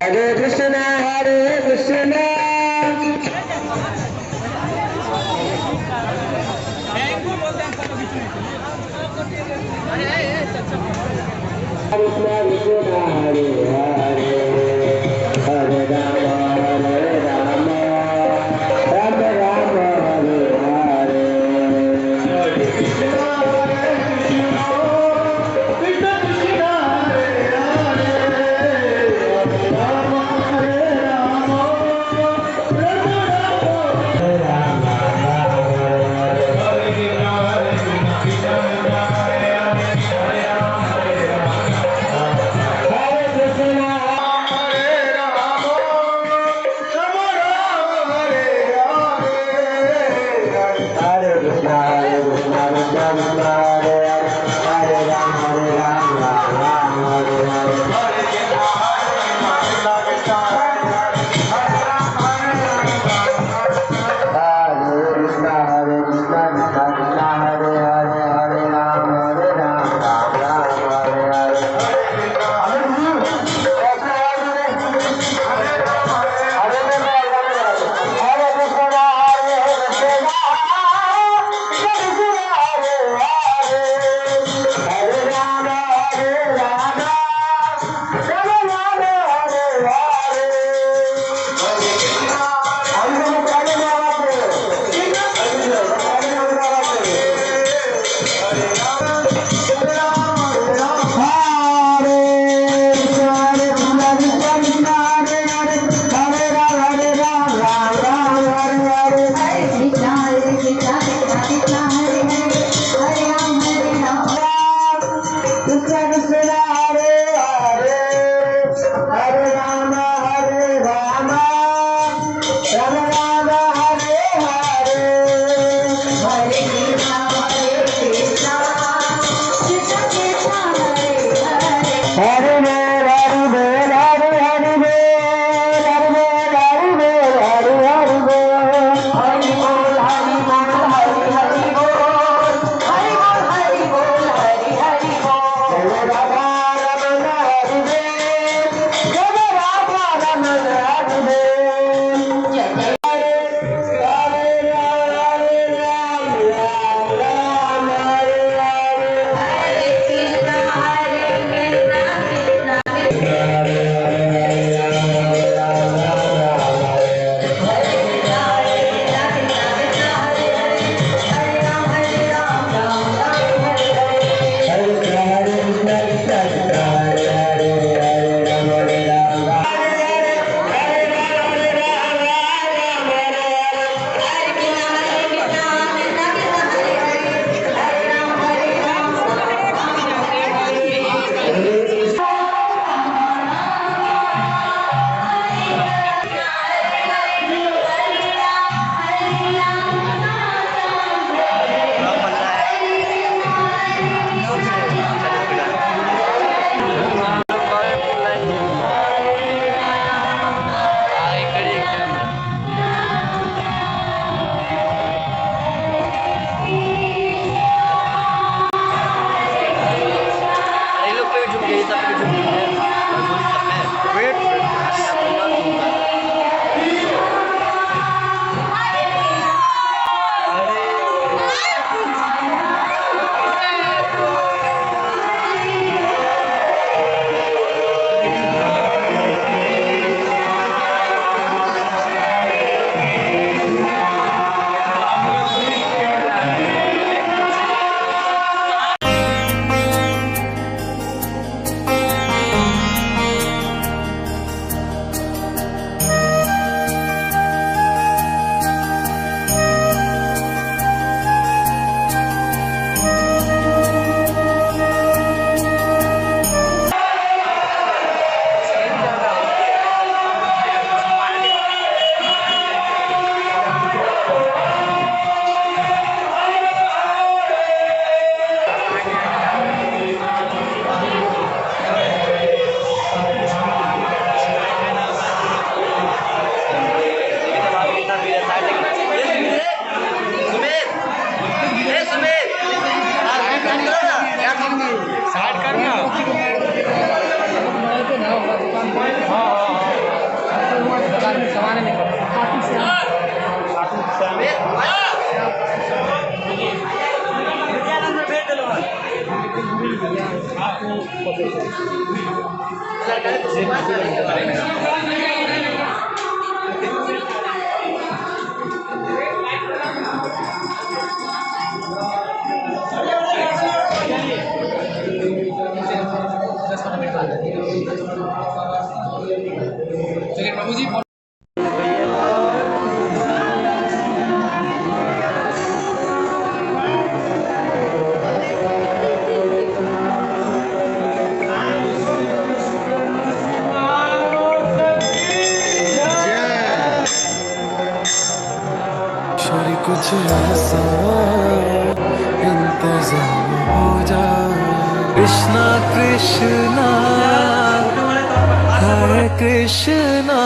Hare Krishna Hare Krishna. Krishna Krishna Hare Hare, Hare Rama Hare Rama, Rama Rama Hare Hare. Hare Krishna Hare Krishna, Krishna Krishna Hare Hare, Hare Rama Hare Rama, Rama Rama Rama Rama Hare. Hare Krishna Hare Krishna, Krishna Krishna Hare Hare, Hare Rama Hare Rama, Hare Krishna Hare Rama, Rama Rama Hare Hare. Hare Krishna Hare Krishna, Krishna Krishna Hare Hare, Hare Rama Hare Rama, Rama Rama Hare Hare. Hare Krishna Hare Krishna, Krishna Krishna Hare Hare, Hare Rama Hare Rama, Hare Krishna Hare Krishna, Krishna Krishna Hare Hare, Hare Rama Hare Rama, Rama Rama Hare Hare. Hare Krishna Hare Hare Rama Hare Hare Krishna Hare Krishna, Krishna Hare Hare, Hare Rama Hare Rama, Rama Rama Hare Hare. Hare Krishna Hare Rama Hare Rama Hare Rama. Hare Krishna Hare Krishna, Krishna Krishna Hare Hare, Hare Rama Hare Rama, Rama Rama Hare Hare. Hare Krishna Hare Krishna, Krishna Krishna Hare Hare, Hare Ram Hare Ram. Krishna Krishna Hare Hare, Hare Rama Hare Rama, Rama Rama Hare Hare. Hare Krishna Hare Krishna, कुछ ऐसा इंतजाम हो जाए। कृष्णा कृष्णा हरे कृष्णा।